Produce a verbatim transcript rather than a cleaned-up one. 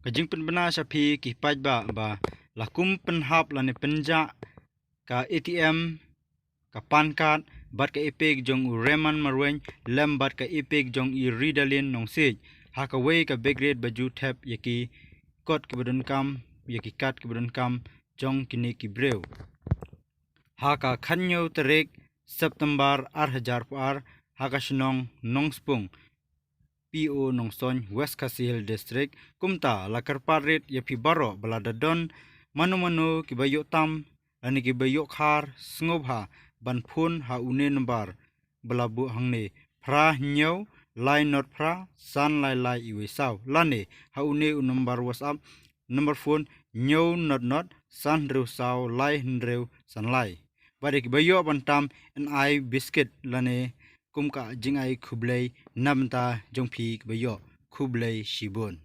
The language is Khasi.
Ka jingpynbna sha phi ki paidbah ba la kum pynhap lane pynjah ka A T M, ka PAN card bad ka EPIC jong u Reman Marwein lem bad ka EPIC jong i Ridalin Nongsiej ha kawei ka bag raid ba ju thep ïa ki kot kiba donkam, ïa ki card kiba donkam jong kine ki briew. Ha ka khatñiew tarik September ar hajar arphew ar, ha ka shnong Nongspung, P O Nongsoiñ, West Khasi Hills District. Kumta la kyrpad rit ïa phi baroh ba lada don mano mano kiba ïoh tam lane kiba ïoh khar, sngewbha ban phone ha une number ba la buh hangne: phra hynñiew lai not phra san lai lai iwei saw, lane ha une u number WhatsApp, number phone hynñiew not not san hynriew saw lai hynriew san lai. Bad ïa kiba ïoh ban tam, yn ai biskit lane kum ka jingai khublei na bynta jong phi kiba ïoh. Khublei shibun.